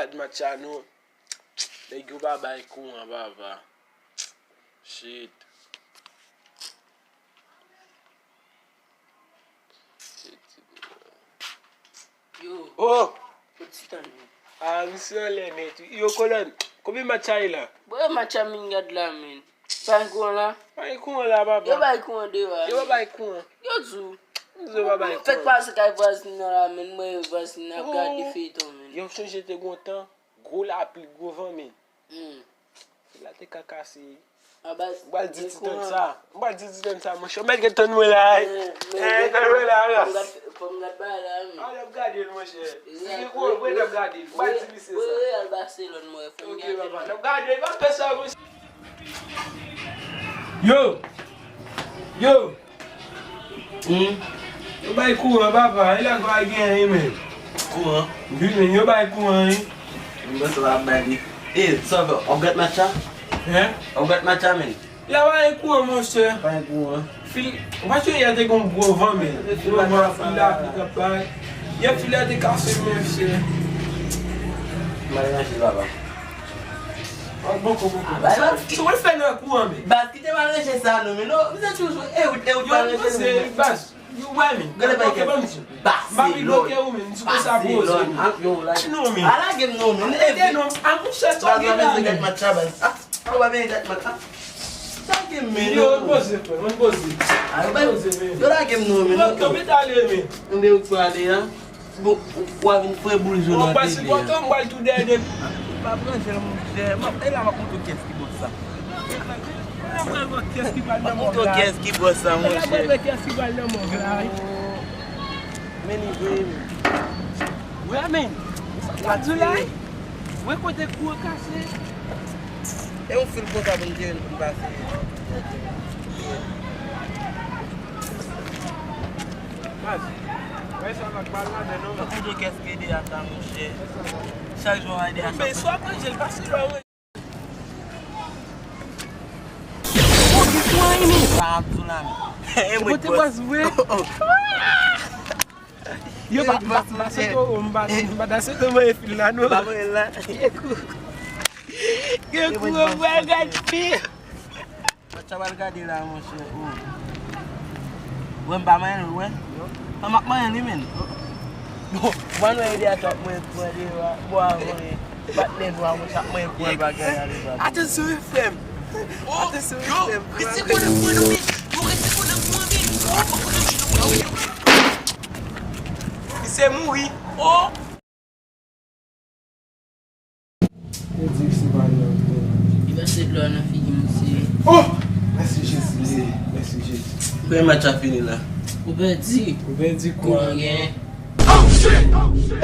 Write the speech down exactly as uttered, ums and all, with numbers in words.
Gad match la non. Nèg yo pa bay kouran, papa. Shit. Shit. Yo. Oh! Kot ti tann yo? Ah, misye anlè nèt wi. Yo, Kolòn, konbyen match a ye la? Bon, e match a min gad la, men. Pa gen kouran la? Pa gen kouran la, papa. Yo bay kouran deyò a. Yo pa bay kouran. Yo di w. Yo pa bay kouran. Fèk pase kay vwazin nan la, men. Mwen vwazin nan ap gade feyton, men. Yo sonje te gon tan, gwo lapli, gwo van, men. Hmm. Fil la te ka kase. Anba, m pral di ti tann sa. M pral di ti tann sa, monchè. Ou mèt gen tann mwen la, wi. Eh, tann mwen la, ras. Fò m gad bagay la, wi. Ah, n ap gade l, monchè. Si gen gwo, mwen n ap gade l. M pral di misye sa. Real Barcelone, mwen, fò m gade l. Ok, papa. N ap gade l, pa fè sa, monchè. Yo! Yo! Hmm. Yo bay kouran, papa. E la pa gen anyen, men. Kouran? Wi, men yo bay kouran, wi. Mwen sa ap bay li. E, sa w fè? W ap gad match la? Hein? W ap gad match la, men? La pa gen kouran, monchè. Pa gen kouran. Fil, ou pa sonje yè te gon gwo van, men. Gwo van, fil la, fil la bay. Yè fil la te kase, monchè. M al ranje l, papa. An boko, boko. Ah, bay, bay. Sa w fè nan kouran, men? Baz, kite m al ranje sa, non, men non. M santi w sou, e ou, e ou t al ranje, non, men. Baz, yo wè, men. Gade, bay, bloke, ban m di. M pa vin bloke ou, men. M di konsa poze, men. Non, men. Ala gen m, non, men. Ede, non. A, monchè, sa w gen la, men. Baz, baz. Sa w pa benyen gad match la? Sa gen men yo, non? Poze, frè, mwen poze. A, yo bay, poze, men. Yo lage m non, men. Yo, kanpe t ale, men. Mwen ou prale a. Bon, ou, ou a vin fè boul jòn nan tele a. Ou pa sipòte, mwen pral tou dèyè de. Pa pran jèl, monchè. M ap, e la, m ap montre w kiyès ki bòs sa. Mwen pral wè kiyès ki pral nan mòg la. Montre w kiyès ki bòs sa, monchè. Mwen pral wè kiyès ki pral nan mòg la. Men li vre, men. Wè, men. Sa k ap di la, wi? Wè kote kou an kase. E yon fil konsa pou n tire l pou n pase. Baz, wè sa va k pa ladan non. Mwen konn kiyès ki ede a sa, monchè. Chak jou w ede a sa. Men swa manje l, pase lò, wi. Sa ap di w la, men. E mwen te bòs vre. Yo pa, pa, pa sot o, m pa, m pa ta sot o mwen fil la, non. Pa mwen la. Gen kou, gen kou, mwen gad fi. Match ap al gade la, monchè. O. Wè, m pa manyen l, wè. An, m ap manyen li, men. Bon, mwen wè ide a t ap mwen pran de, bò a mwen. Patnè nou a, monchè, ap mwen pran bagay la, li pa. Atansyon, frè m. Atansyon, frè m. Rete konnen mwen, non, men. Yo, rete konnen mwen, men. Misye mouri. O. Yo di se pa nan. Li pase dlo nan figi misye. Oh! Mèsi Jezi, mèsi Jezi. Premye match la fini la. Ou pèdi. Ou pèdi kou an gen. Oh shit! Oh shit!